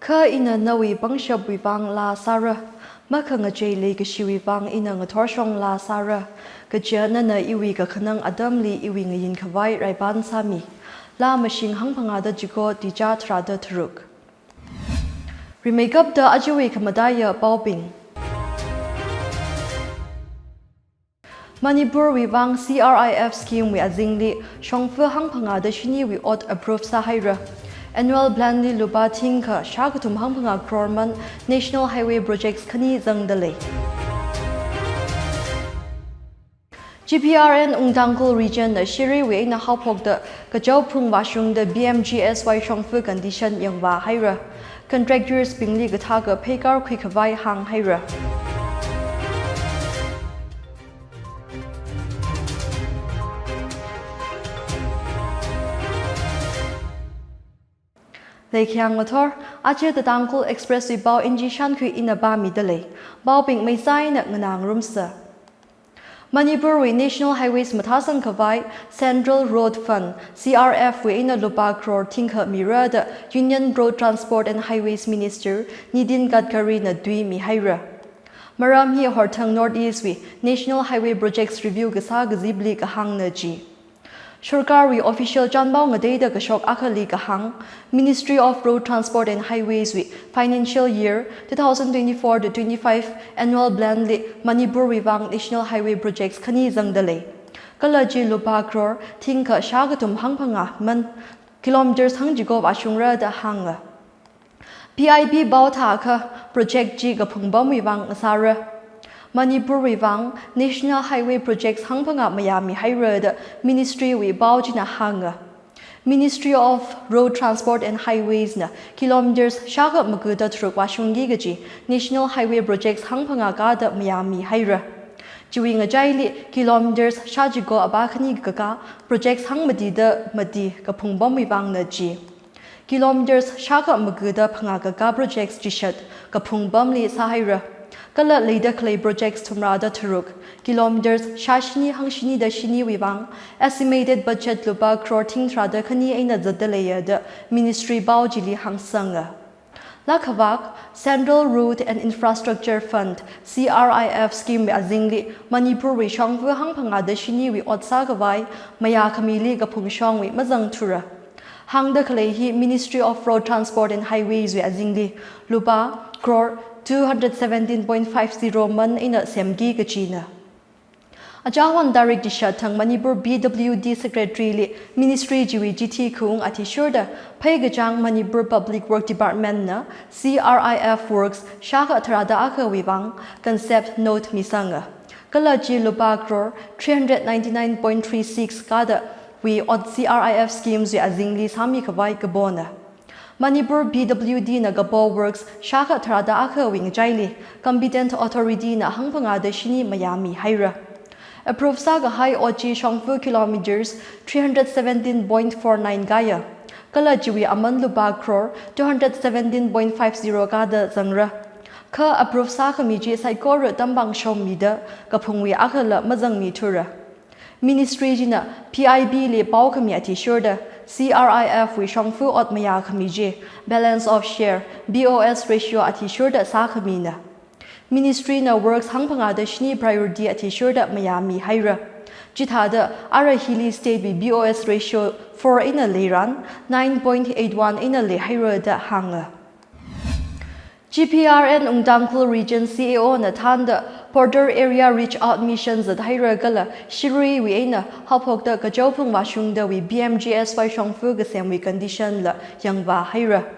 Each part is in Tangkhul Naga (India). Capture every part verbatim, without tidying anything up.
Kha ina nawui pangshapwui vang laa sāra, makhangachei leikashiwui vang ina ngathorshong laa sāra, kaja nana iwui kakhanang atamli iwui ngayin khavai raipan sāmi. Laa mashing hangphangāda chiko, ticha tharāda tharuk. Rimeikapta ajawui khamataiya paobing. Manipurwui vang C R I F scheme wui azingli shongfa hangphangāda shiniwui ot approve sāhaira. Annual plan li lupā thingkha shākathum hangphangā crore man National Highway projects khani zangda lei. G P R N Wung Tangkhul Region na Shirui wui eina haophokta Kachao Phung vāshungda P M G S Y shongfa condition yangvā haira. Contractors bingli kathākha pheikar khuikhavai hānghaira. Leikhayang ngathor, aja The Tangkhul Express wui pao Inji Shankhui ina pāmida lei. Paobing meichā eina nganāngarumsa. Manipurwui National Highways mathāsang khavai Central Road Fund, C R F wui eina lupā crore thingkha mira da Union Road Transport and Highways Minister Nitin Gadkari na tui mihaira. Maram hi horthang North East wui National Highway Projects Review kasā kazipli kahāngna ji. Sorkarwui official chānpao ngateida kashok akhali kahāng, Ministry of Road Transport and Highways wui financial year two thousand twenty-four to twenty-five annual plan li Manipurwui vang National Highway projects khani zangda lei. Kala chi lupā crore thingkha shākathum hangphangā man kilometers hangchiko vāshungra da hānga. P I B pao thākha project chi kaphung pamwui vang ngasāra. Manipurwui vang National Highway projects hangphangā mayāmihaira da Ministry wui pao china hānga. Ministry of Road Transport and Highways na kilometers shākha magada tharuk vāshungki kaji National Highway projects hangphangā kada mayāmihaira. Chiwui ngachaili kilometers shāchiko apā khani kakā projects hangmatida mati kaphung pamwui vangna ji. Kilometers shākha magada phangā kakā projects chishat kaphung pamli sāhaira. Kala leida khalei projects thumrāda tharuk, kilometers shāshini hangshinida shiniwui vang estimated budget lupā crore thingtharāda khani eina zatda leiya da Ministry pao chili hāngsanga. Lakhavak, Central Road and Infrastructure Fund, C R I F scheme wui azingli Manipurwui shongfa hangphangāda shiniwui ot sākhavai mayākhamili kaphungshongwui mazangthura. Hāngda khalei hi Ministry of Road Transport and Highways wui azingli lupā crore two hundred seventeen point five zero man eina semki kajina. Achāhon tarik chishat thang Manipur P W D Secretary li Ministry chiwui chithi khaung athishurda pheikachāng Manipur Public Work Department na C R I F works shākha tharāda akhawui vang concept note misanga. Kala chi lupā crore three hundred ninety-nine point three six kada wui ot C R I F schemes wui azingli sāmikhavai kapona. Manipur P W D na kapo works shākha tharāda akhawui ngachaili competent authority na hangphangāda shini mayāmihaira. Approve sākahai ot chi shongfa kilometers three hundred seventeen point four nine kaya. Kala chiwui aman lupā crore two hundred seventeen point five zero kada zangra. Kha approve sākhami chi saikora tampang shommida kaphungwui akhala mazangmithura. Ministry china P I B li paokhami athishurda C R I F wui shongfa ot mayākhami chi balance of share, B O S ratio athishurda sākhamina. Ministry na works hangphangāda shini priority athishurda mayāmihaira. Chithāda ara hili state wui B O S ratio four eina leiran nine point eight one eina leihaira da hānga. G P R N Wung Tangkhul Region C A O na thānda Border Area Reach Out Mission zathaira kala Shirui wui eina haophokta Kachao Phung vāshungda wui P M G S Y shongfa kasemwui condition la yangvāhaira.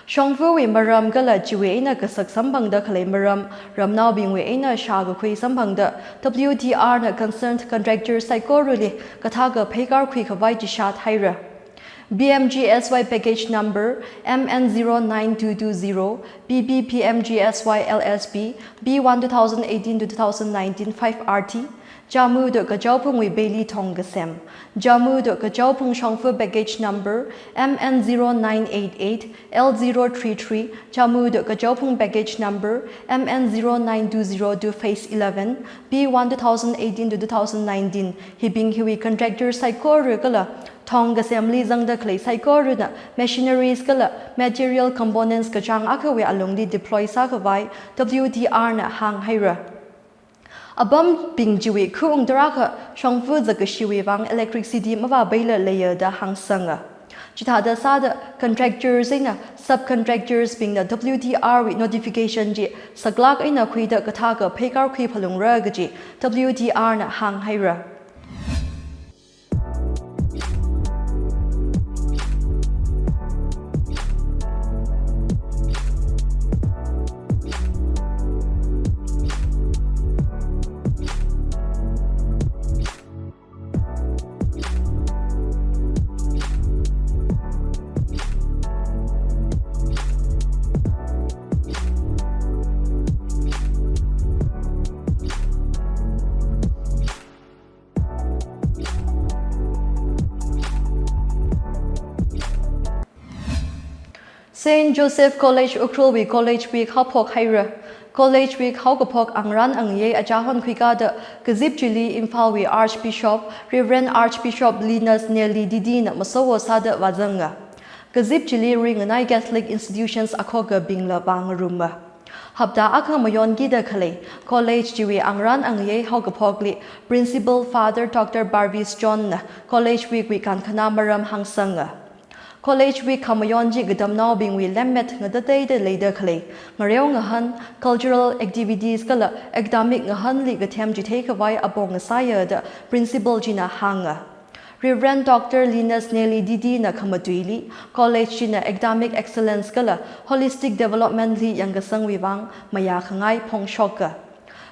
Shongfawui maram kala chiwui eina kasak samphangda khalei maram, ramnaobingwui eina shākakhui samphangda W T R na concerned contractor saikorali kathākha pheikar khuikhavai chishat haira. P M G S Y package number M N zero nine two two zero, P P P M G S Y L S P, P one two thousand eighteen to two thousand nineteen five R T, Jammu to Kachao Phungwui Bailey thong kasem, Jammu to Kachao Phung shongfa package number M N zero nine eight eight, L zero three three, Jammu to Kachao Phung package number M N zero nine two zero to phase eleven, P one two thousand eighteen to two thousand nineteen, hibing hiwui contractor saikora kala Thong kasemli zangda khalei saikorana machineries kala material components kachāng akhawui alungli deploy sākhavai W D R na hānghaira. Apambing chiwui khaung tarākha shongfa zakashiwui vang electricity mavāpaila leiya da hāngsanga. Chithāda sāda contractors eina subcontractors bingna W D R wui notification chi saklāk eina khuida kathākha pheikār khui phalungra kaji W D R na hānghaira. Saint Joseph College Ukhrulwui College Week haophok haira. College Week haokaphok angarān angayei achahon khuikada kazip chili Imphalwui Archbishop, Reverend Archbishop Linus Nelly Didi na masowo sāda vāzanga. Kazip chili ringanai Catholic institutions akhokabingla vāngaruma. Hapta akha mayonkida khalei college chiwui angarān angayei haokaphokli Principal Father Doctor Barvis John na College Week wui kankhana maram hāngsanga. College Week khamayon chi katamnaobingwui lemmet ngatateida leida khalei ngareo ngahān, cultural activities kala academic ngahānli kathem chitheikhavai apong ngasāya da Principal china hānga. Reverend Doctor Linus Nelly Didi na khamatuili, college china academic excellence kala holistic development li yangkasangwui vang mayākhangai phongshoka.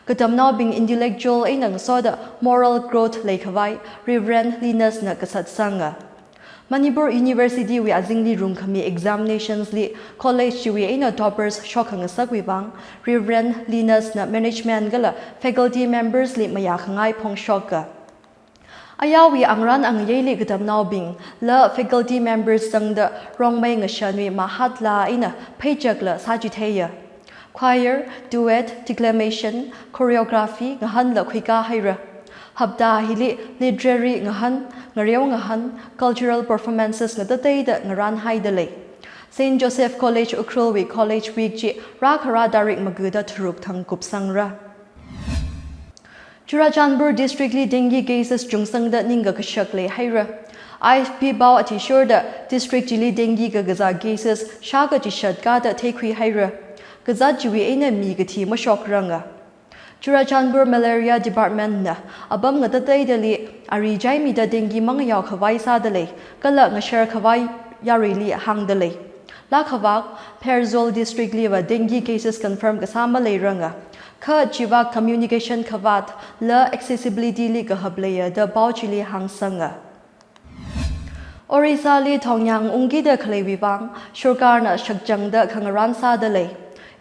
Katamnaobing intellectual eina ngasoda moral growth leikhavai Reverend Linus na kasatsanga. Manipur University wui azingli rungkhami examinations li college chiwui eina toppers shokhangasakwui vang Reverend Linus na management kala faculty members li mayākhangai phongshoka. Ayarwui angarān angayeili katamnaobingla faculty members zangda rongmei ngashanwui mahatlā eina pheichakla sāchitheiya. Choir, duet, declamation, choreography ngahānla khuikā haira. Hapta hili literary ngahān, ngareo ngahān, cultural performances ngatateida ngarānhaida lei. Saint Joseph College Ukhrulwui College Week chi rākhara tarik magada tharuk thang kupsangra. Churachandpur District li dengue cases chungsangda ningkakashak leihaira. I F P pao athishurda district chili dengue kakazā cases shākha chishat kāda theikhuihaira. Kazāt chiwui eina mi kathi mashokrang. Churachandpur Malaria Department na apam ngatateidali ari chaimida dengue mangayaokhavai sāda lei, kala ngasharkhavai yaruili hāngda lei. Lakhavak, Pherzawl District liva dengue cases confirm kasā maleiranga. Kha chivak communication khavātla accessibility li kahap leiya da pao chili hāngsanga. Orissa li thongyang ungkida khaleiwui vang, sarkarna shakchangda khangarān sāda lei.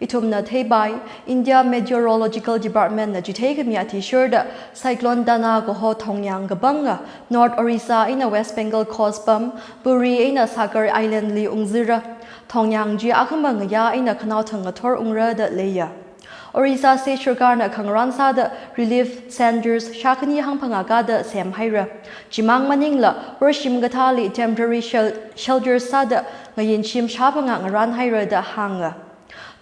Ithumna theipai, India Meteorological Department na chitheikhami athishurda Cyclone Dana kaho thongyang kapanga North Orissa eina West Bengal coast pam, Puri eina Sagar Island li ungzira. Thongyang chi akhama ngayā eina khanaothang ngathor ungra da leiya. Orissa State sarkarna khangarān sāda relief centers shākhani hangphangā kāda semhaira. Chimang maningla worshim kathāli temporary shel-, shelters sāda ngayin shim shāphangā ngarānhaira da hānga.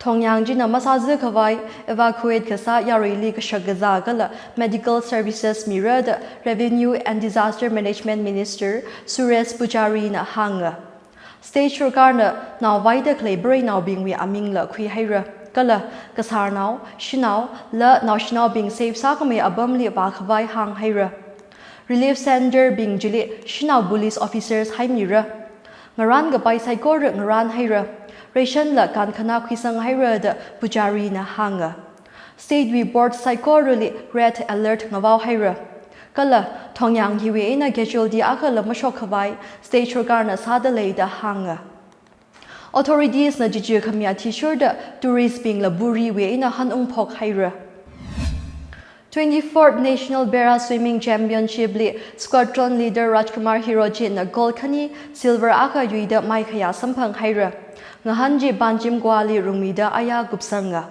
Thongyang china masāzakhavai evacuate kasā yaruili kashak kazā kala medical services mira da Revenue and Disaster Management Minister Suresh Pujari na hānga. State sarkarna naovaida khalei preinaobingwui amingla khuihaira. Kala kasarnao, shanaola naoshinaobing save sākhamei apamli vākhavai hānghaira. Relief center bing chili shanao police officers haimira. Ngarānkapai saikora ngarānhaira. Ration la kankhana khuisanghaira da Pujari na hānga. State wui port saikorali red alert ngavaohaira. Kala thongyang hiwui eina casualty akhala mashokkhavai state sarkarna sāda lei da hānga. Authorities na chichi khami athishurda tourist bingla Puri wui eina hanungphokhaira. Twenty-fourth National Para Swimming Championship li squadron leader Rajkumar Hiroji na gold khani, silver akha yuida maikhayā samphanghaira. Ngahān chi Panjim Goa li rungmida ayar kupsanga.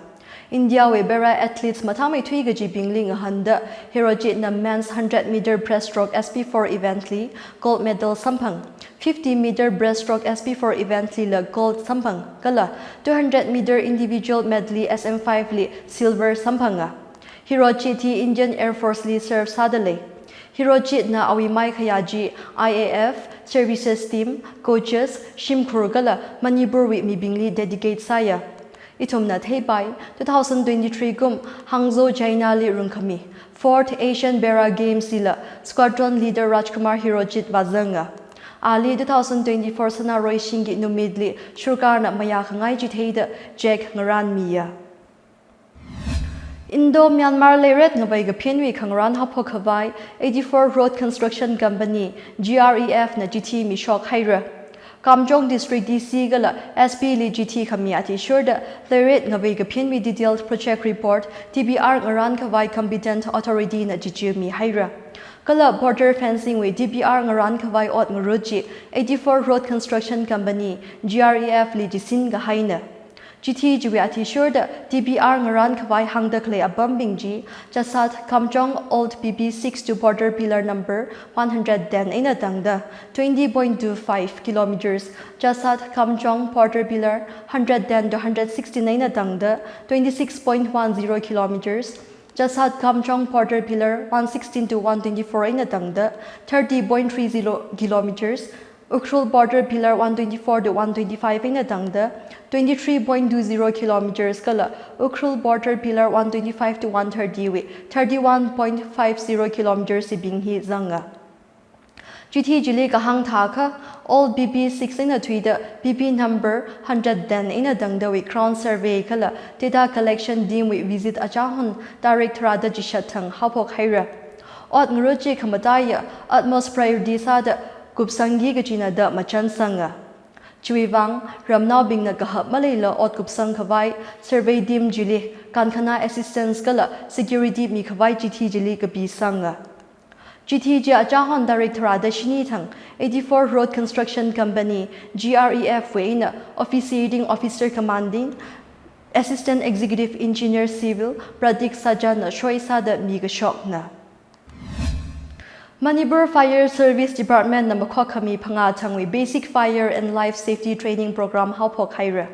India wui para athletes mathāmeithui kajibingli ngahānda Hirochitna men's hundred meter breaststroke S P four event li gold medal samphang, fifty meter breaststroke S P four event lila gold samphang kala two hundred meter individual medley S M five li silver samphanga. Hirochit hi Indian Air Force li serve sāda lei. Hirochitna awui maikhayā chi I A F, services team, coaches, shimkhur kala Manipur wui mibingli dedicate sāya. Ithumna theipai, two thousand twenty-three kum Hangzhou, China li rungkhami fourth Asian Para Games lila squadron leader Rajkumar Hirochit vāzanga. Ali two thousand twenty-four sanaroi shingki numitli shurkarna mayā khangai chitheida cheque ngarānmiya. Indo-Myanmar leiret ngavei kaphinwui khangarān haophok khavai eighty-four Road Construction Company, G R E F na chithi mishok haira. Kamjong District D C kala S P li chithi khami athishurda leiret ngavei kaphinwui detailed project report D P R ngarān khavai competent authority na chichimi haira. Kala border fencing wui D P R ngarān khavai ot ngarut chi eighty-four Road Construction Company, G R E F li chisin kahaina. Chithi chiwui athishurda D P R ngarān khavai hāngda khalei apambing chi Chassad Kamjong Old B P six to border pillar number one hundred ten eina tangda twenty point two five kilometers, Chassad Kamjong border pillar hundred ten to hundred sixteen eina tangda twenty-six point one zero kilometers, Chassad Kamjong border pillar one sixteen to one twenty-four eina tangda thirty point three zero kilometers, Ukhrul border pillar one twenty-four to one twenty-five eina tangda twenty-three point two zero kilometers kala Ukhrul border pillar one twenty-five to one thirty wui thirty-one point five zero kilometers hibing hi zanga. Chithi chili kahāng thākha, Old B P six eina thuida B P number hundred ten eina tangdawui ground survey kala data collection team wui visit achāhon tarik tharāda chishat thang haophok haira. Ot ngarut chi khamataiya utmost priority sāda kupsangki kajina da machansanga. Chiwui vang, ramnaobingna kahap maleila ot kupsang khavai survey team chili kankhana assistance kala security mi khavai chithi chili kapisanga. Chithi chi achāhon tarik tharāda shini thang eighty-four Road Construction Company, G R E F wui eina Officiating Officer Commanding Assistant Executive Engineer Civil Pratik Sajan na soi sāda mikashokna. Manipur Fire Service Department na makhok khami phangā thangwui Basic Fire and Life Safety Training Program haophok haira.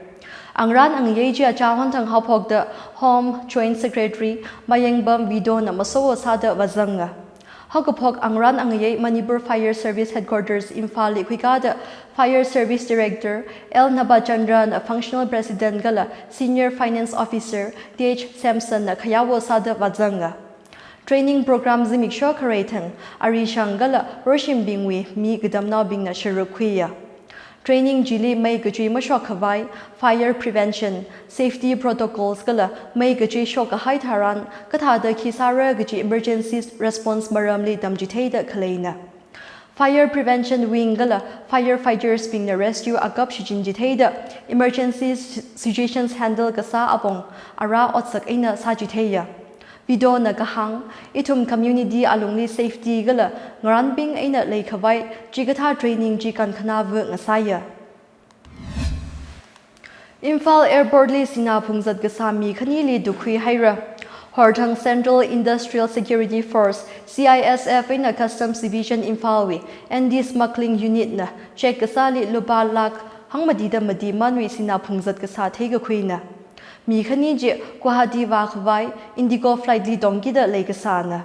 Angarān angayei chi achāhon thang haophokda Home Joint Secretary Mayengbam Vido na maso sāda vāzanga. Haokaphok angarān angayei Manipur Fire Service Headquarters Imphal li khuikāda Fire Service Director L Nabachandra na Functional President kala Senior Finance Officer T H Samson na khayāwo sāda vāzanga. Training program zimiksho kharei thang, arishang kala roshimbingwui mi katamnaobingna sharuk khuiya. Training chili mei kachui mashok khavai, fire prevention, safety protocols kala mei kachui shok kahai tharan kathāda khi sāra kaji emergency response maramli tamchitheida khaleina. Fire Prevention Wing kala firefighters bingna rescue akap shichin chitheida emergency s-, situations handle kasā apong ara otsak eina sāchitheiya. Vido na kahāng, ithum community alungli safety kala ngarānbing eina leikhavai chikathā training chi kankhana vuk ngasāya. Imphal Airport li sinā phungzat kasā mi khanili tukkhui haira. Horthang Central Industrial Security Force, C I S F eina Customs Division Imphal wui Anti-Smuggling Unit na check kasāli lupā lakh hangmatida mati manwui sinā phungzat kasā theikakhuina. Mi khani chi Guwahati vākhavai Indigo flight li tongkida leikasāna.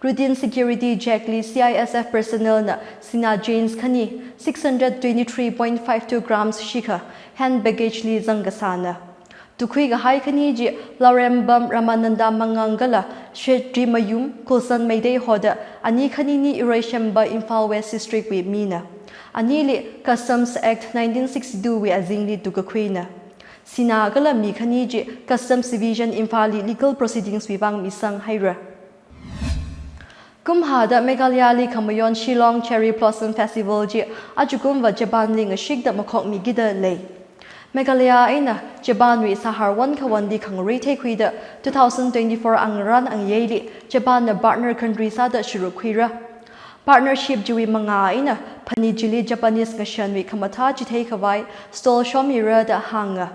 Routine security check li C I S F personnel na sinā chains khani six hundred twenty-three point five two grams shikha hand baggage li zangkasāna. Tukkhui kahai khani chi Laurembam Ramananda Mangang kala Shetri Mayum Kulsan Meitei hoda ani khanini Iroishemba Imphal West District wui mina. Anili Customs Act nineteen sixty-two wui azingli tukkakhuina. Sinā kala mi khani chi Customs Division Imphal li legal proceedings wui vang misang haira. Kumhada Meghalaya li khamayon Shillong Cherry Blossom Festival chi achukumva Japan li ngashikda makhokmikida lei. Meghalaya eina Japan wui sahar won kawon li khangarui theikhuida two thousand twenty-four angarān angayeili Japan na partner country sāda sharuk khuira. Partnership chiwui mangā eina phanit chili Japanese ngashanwui khamathā chitheikhavai stall shomira da hānga.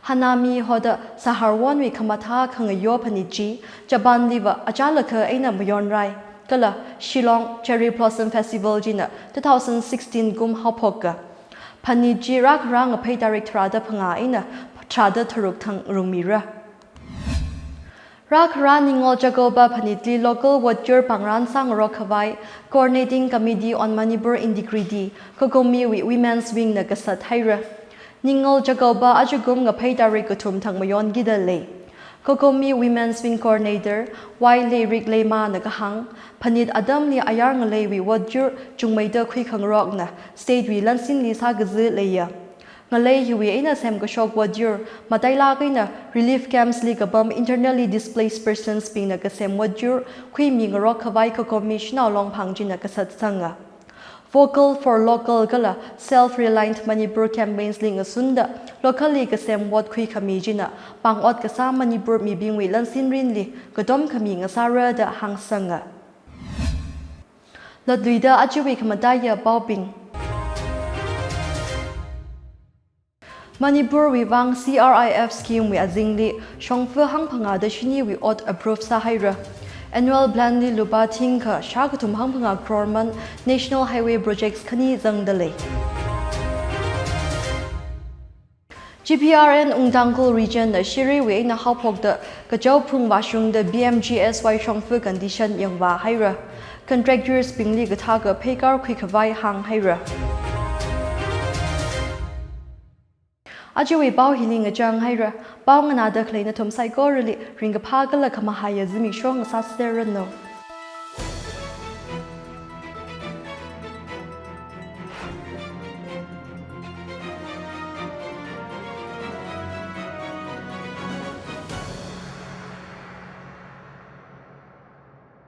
Hanami hoda Saharwonwui khamathā khangayo phanit chi Japanliva achālakha eina mayonrai. Kala Shillong Cherry Blossom Festival china two thousand sixteen kum haophoka. Phanit chi rākhara ngaphei tarik tharāda phangā eina tharāda tharuk thang ngarungmira. Rākhara Ningol Chakouba phanitli local votyur pāngran sāngarok khavai Coordinating Committee on Manipur Integrity, COCOMI wui Women's Wing na kasat haira. Ningol Chakouba ajakum ngaphei tarik kathum thang mayonkida lei. COCOMI Women's Wing Coordinator Y Leirik Leima na kahāng, phanit atamli ayar ngaleiwui votyur chungmeida khuikhangarokna state wui lansinli sākazi leiya. Ngalei hiwui eina semkashok votyur, matailāk eina relief camps li kapam internally displaced persons bingna kasem votyur khuimingarok khavai COCOMI Shanao Longphang china kasat sanga. Vocal for Local kala Self-Reliant Manipur campaigns li ngasunda local li kasem vot khuikhami china pāng ot kasā Manipur mibingwui lansinrinli katom khami ngasāra da hāngsanga. Latluida ajawui khamataiya paobing. Manipurwui vang C R I F scheme wui azingli shongfa hangphangāda shiniwui ot approve sāhaira. Annual plan li lupā thingkha shākathum hangphangā crore man National Highway projects khani zangda lei. G P R N Ungtangkhul Region na Shiriwui eina haophokda Kachao Phung vāshungda P M G S Y shongfa condition yangvā haira. Contractors bingli kathākha pheikar khuikhavai hānghaira. Ajawui pao hili ngachang haira. Pao nganāda khalei nathum saikorali ringkaphā kala khamahaiya zimiksho ngasāserranu.